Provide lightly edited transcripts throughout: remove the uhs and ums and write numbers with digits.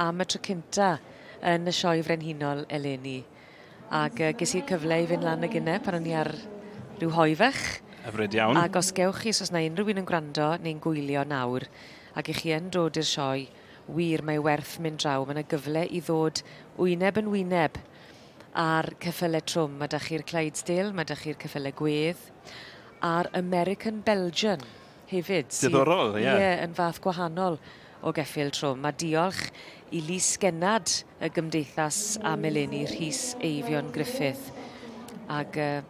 am y tro cynta yn y Sioe Frenhinol eleni. Ac uh, ges i'r cyfle i fynd lan y gynne pan o'n i ar rhyw hoi fach. Hyfryd iawn. Ac os gewch chi, os oes 'na unrhyw un yn gwrando neu'n gwylio nawr, ac i chi yn dod i'r sioe, wir, mae werth mynd draw. Mae yna gyfle i ddod wyneb yn wyneb a'r ceffyle trwm. Mae 'da chi'r Clydesdale, mae 'da chi'r ceffyle gwedd, a'r American Belgian hefyd. Sydd, Diddorol, ie. Ie, yn fath gwahanol o geffyl trwm. A diolch i Lys Gennad y Gymdeithas am eleni, Rhys Eifion Griffith. Ag uh,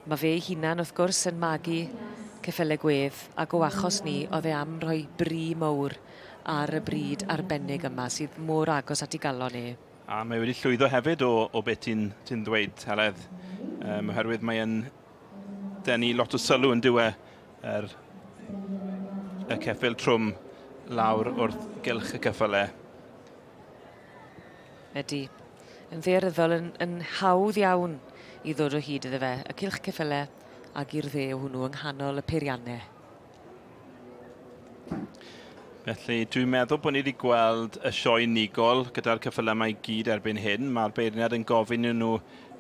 mae fe ei hunan, wrth gwrs, yn magu ceffyle gwedd, ac o achos ni, oedd e am rhoi bri mowr ar y bryd arbennig yma sydd mor agos at ei galon e. A mae wedi llwyddo hefyd o, o beth ti'n ti ddweud, Heledd, um, oherwydd mae'n denu lot o sylw yn dywe er y ceffyl trwm lawr wrth gylch y ceffylau. Ydy. Yn ddaearyddol yn, yn hawdd iawn i ddod o hyd iddo fe. Y cylch ceffylau ag i'r dde hwnnw yng nghanol y peiriannau. Felly, dwi'n meddwl bod ni wedi gweld y sioe unigol gyda'r ceffylau yma i gyd erbyn hyn. Mae'r beirniad yn gofyn i nhw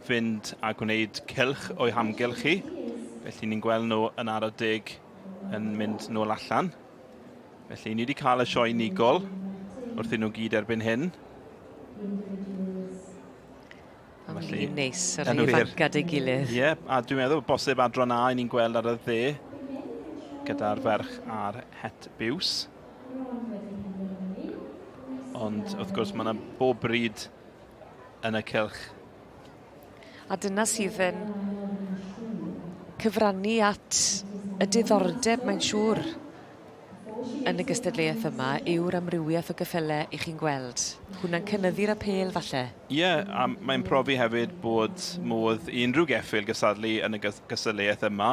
fynd a gwneud cylch o'i hamgylch hi. Felly ni'n gweld nhw yn ara deg yn mynd nôl allan. Felly ni wedi cael y sioe unigol wrthyn nhw gyd erbyn hyn. Mae'n Felly, neis, yr rhai ifanc at ei gilydd. Ie, yeah, a dwi'n meddwl bosib adran A i ni'n gweld ar y dde gyda'r ferch a'r het biws. Ond wrth gwrs mae yna bob bryd yn y cylch. A dyna sydd yn cyfrannu at y diddordeb, mae'n siŵr, yn y gystadleuaeth yma yw'r amrywiaeth o geffylau i chi'n gweld. Hwnna'n cynyddu'r apêl falle? Ie, yeah, a mae'n profi hefyd bod modd i unrhyw geffyl gystadlu yn y gystadleuaeth yma,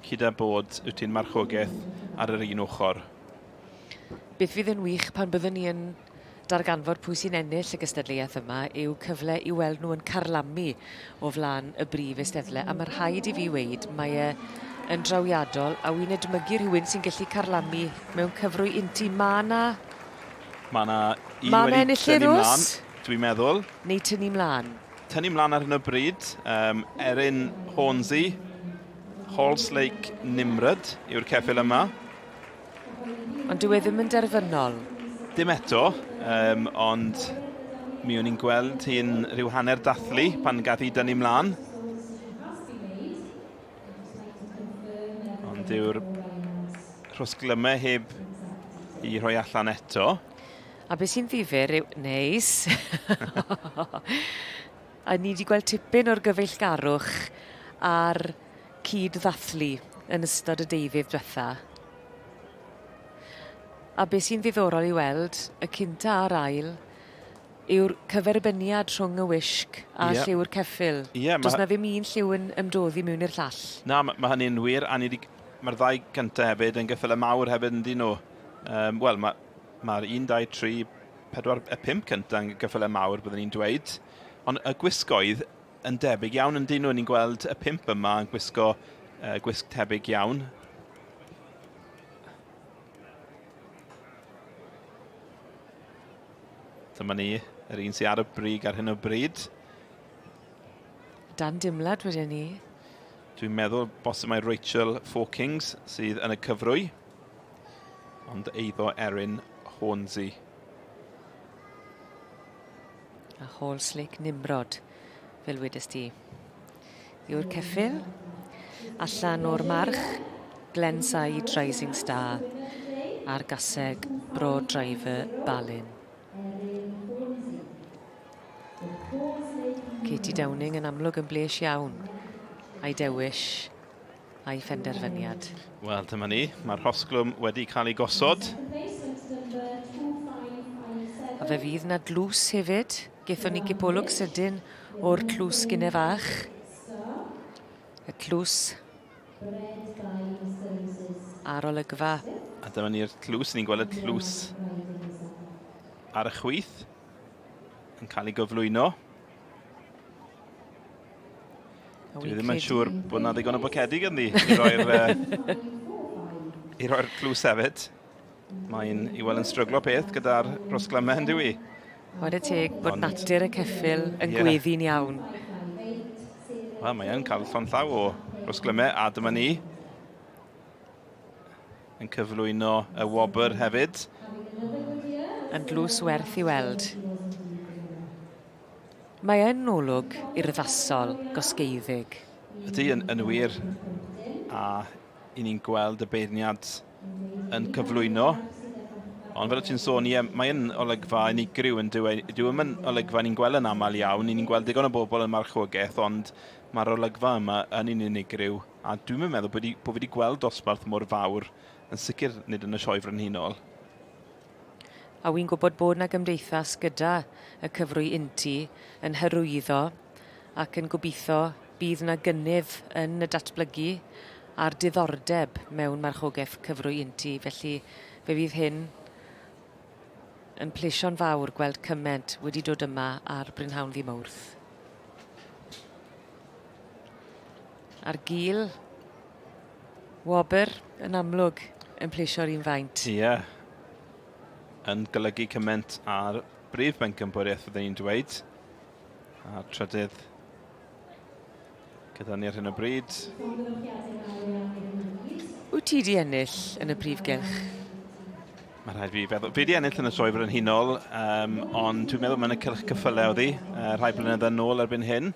gyda bod wyt ti'n marchogaeth ar yr un ochr. Beth fydd yn wych pan byddwn ni yn darganfod pwy sy'n ennill y gystadleuaeth yma yw cyfle i weld nhw yn carlamu o flaen y brif eisteddle a mae rhaid i fi weud mae e yn drawiadol a wy'n edmygu rhywun sy'n gallu carlamu mewn cyfrwy untu. Mae 'na... Mae 'na un ma wedi tynnu mlaen, dwi'n meddwl. Neu tynnu mlaen. Tynnu mlaen ar hyn o bryd. Um, Erin Hornsey, Halls Lake Nimrod yw'r ceffyl yma. Ond dyw e ddim yn derfynol. Dim eto, um, ond mi o'n i'n gweld hi'n rhyw hanner dathlu pan gath hi dynnu mlaen. Ond dyw'r rhosglymau heb i rhoi allan eto. A beth sy'n ddifyr yw... Neis. A ni wedi gweld tipyn o'r gyfeillgarwch a'r cyd-ddathlu yn ystod y deuddydd dwetha. A be sy'n ddiddorol i weld, y cynta a'r ail, yw'r cyferbyniad rhwng y wisg a yeah. lliw'r ceffyl. Yeah, Does na ddim un lliw yn ymdoddi mewn i'r llall. Na, mae ma hynny'n wir, a ni mae'r ddau gyntaf hefyd yn geffylau mawr hefyd yn dyn nhw. Um, Wel, mae'r ma 1, 2, 3, 4, y 5 cyntaf yn geffylau mawr, byddwn ni'n dweud. Ond y gwisgoedd yn debyg iawn yn dyn nhw. Ni'n gweld y pump yma yn gwisgo uh, gwisg tebyg iawn. Dyma ni, yr un sy'n ar y brig ar hyn o bryd. Dan dimlad wedyn ni. Dwi'n meddwl bosib mai Rachel Forkings sydd yn y cyfrwy, ond eiddo Erin Hornsey. A Hall Slick Nimrod, fel wedes di. Yw'r ceffyl allan o'r march Glenside Rising Star a'r gaseg Broad Driver Balin. Katie Downing yn amlwg yn bles iawn a'i dewis a'i phenderfyniad. Wel, dyma ni. Mae'r rhosglwm wedi cael ei gosod. A fe fydd na dlws hefyd. Gethon ni gipolwg sydyn o'r tlws gyne fach. Y tlws a'r olygfa. A dyma ni'r tlws, ni'n gweld y tlws ar y chwith yn cael ei gyflwyno. Dwi ddim yn siŵr bod na ddigon o bocedi ganddi i roi'r uh, i roi'r tlws hefyd. Mae'n i weld yn stryglo peth gyda'r rhosglymau yn dyw i. Chwarae teg bod Ond, natur y ceffyl yn yeah. gweddi'n iawn. Wel, mae yn cael llond llaw o rosglymau, a dyma ni yn cyflwyno y wobr hefyd. Yn dlws werth i weld. Mae yn olwg urddasol, gosgeiddig. Ydy, yn, yn wir. A i ni'n gweld y beirniad yn cyflwyno. Ond fel o ti'n sôn, ie, mae yn olygfa unigryw yn dyw e. Dyw e yn olygfa ni'n gweld yn aml iawn. Ni'n gweld digon o bobl yn marchogaeth, ond mae'r olygfa yma yn un unigryw. A dwi'n meddwl bod, i, bod fi wedi gweld dosbarth mor fawr, yn sicr nid yn y sioe frenhinol. A wy'n gwybod bod 'na gymdeithas gyda y cyfrwy untu yn hyrwyddo ac yn gobeithio bydd 'na gynnydd yn y datblygu a'r diddordeb mewn marchogaeth cyfrwy untu, felly fe fydd hyn yn plesio'n fawr gweld cyment wedi dod yma ar brynhawn ddi Mawrth. A'r gil wobr yn amlwg yn plesio'r un faint. Ie. Yeah. Yn golygu cymaint ar brif bencampwriaeth fyddwn ni'n dweud. A'r trydydd gyda ni ar hyn o bryd. Wyt ti di ennill yn y prif gylch? Mae rhaid fi feddwl. Fi di ennill yn y sioe frenhinol, um, ond dwi'n meddwl mae'n y cylch cyffylau oedd hi, rhai blynyddoedd nôl erbyn hyn.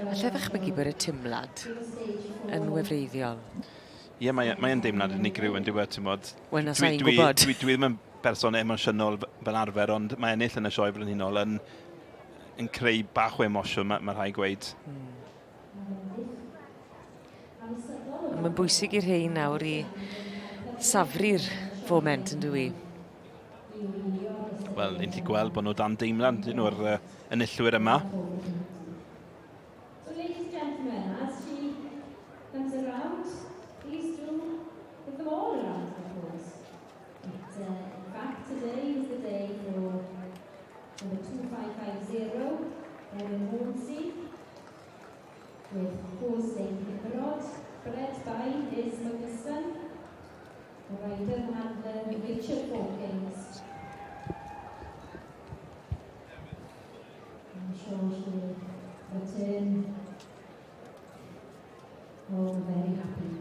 Alla i ddychmygu bod y timlad yn wefreiddiol. Ie, yeah, mae'n mae deimlad unigryw yn diwedd, ti'n modd. Wel, na sa'n gwybod. Dwi, dwi ddim yn berson emosiynol fel arfer, ond mae ennill yn y sioe frenhinol yn, yn creu bach o emosiwn, mae, mae rhai gweud. Mae'n bwysig i'r rhein nawr i safru'r foment yn dwi. Wel, ni'n gallu gweld bod nhw dan deimlad, dyn nhw'r uh, enillwyr yma. So ladies and gentlemen, as she comes around, please do give them all a round of applause. But, in fact, today is the day for number 2550, Erin Hornsey, with horse named Nimrod, bred by Liz Magnuson, the rider and handler Richard Hawkins. I'm sure she'll return home very happy.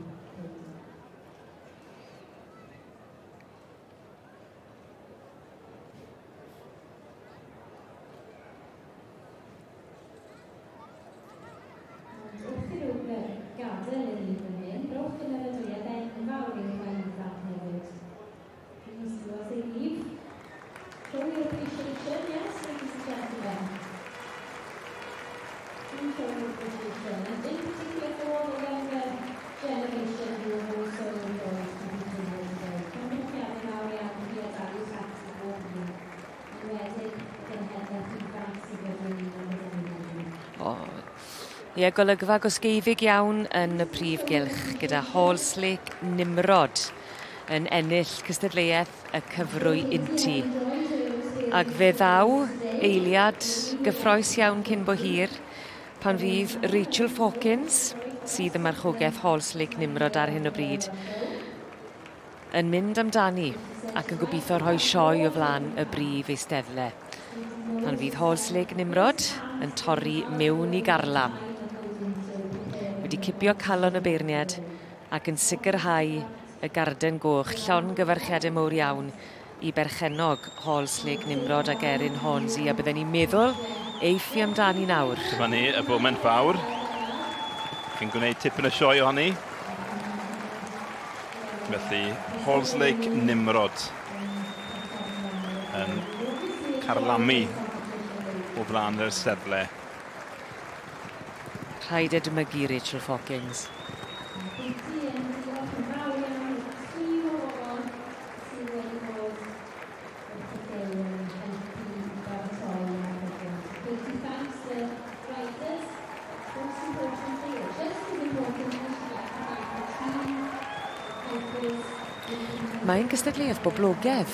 Ond wrth i nhw gadael yr un fan hyn, rhowch gymeradwyaeth enfawr i'r rhai ifanc hefyd. Please do as they leave. Show your appreciation, yes, ladies and gentlemen. Do show your appreciation, and in particular for the younger generation who have also enjoyed competing here today. Llongyfarchiadau mawr iawn i chi a Darius Hats i bob un, yn enwedig y genhedlaeth ifanc sydd wedi ymuno gyda ni heddiw. O, ie, golygfa gosgeiddig iawn yn y prif gylch gyda Halls Lake Nimrod yn ennill cystadleuaeth y cyfrwy untu. Ac fe ddaw eiliad gyffroes iawn cyn bo hir pan fydd Rachel Fawkins, sydd ym marchogaeth Halls Lake Nimrod ar hyn o bryd, yn mynd amdani ac yn gobeithio rhoi sioe o flaen y brif eisteddle. Pan fydd Halls Lake Nimrod yn torri mewn i garlam. Wedi cipio calon y beirniad ac yn sicrhau y garden goch. Llongyfarchiadau mowr iawn i berchennog Halls Lake Nimrod ac Erin Hornsey a bydden ni'n meddwl eiff i amdani nawr. Dyma ni, y foment fawr. Chi'n gwneud tipyn o sioe ohoni. Felly, Halls Lake Nimrod yn carlamu o flaen yr eisteddle. Rhaid edmygu Rachel Fawkins. Mae'n gystadleuaeth boblogaidd.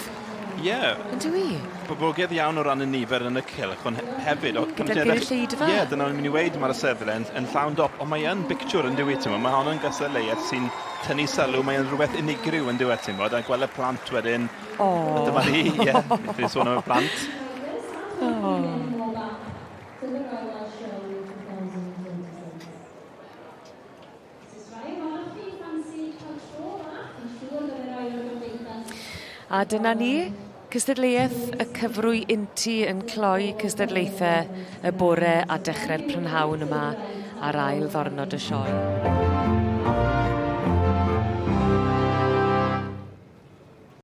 Ie. Yeah. Yn dyw i? Boblogaidd iawn o ran y nifer yn y cylch, ond hefyd... Gyda'r gynulleidfa. Ie, yeah, dyna o'n mynd i weid, mae'r seddle yn, yn llawn dop, ond mae yn bictiwr yn dyw i, ti'n Mae hon yn gystadleuaeth sy'n tynnu sylw, mae'n rhywbeth unigryw yn diwedd, ti'n bod, a gweld y plant wedyn. O. Dyma ni, ie, yeah, sôn am y plant. Oh. A dyna ni, cystadleuaeth y cyfrwy untu yn cloi cystadlaethau y bore a dechrau'r prynhawn yma ar ail ddornod y sioe.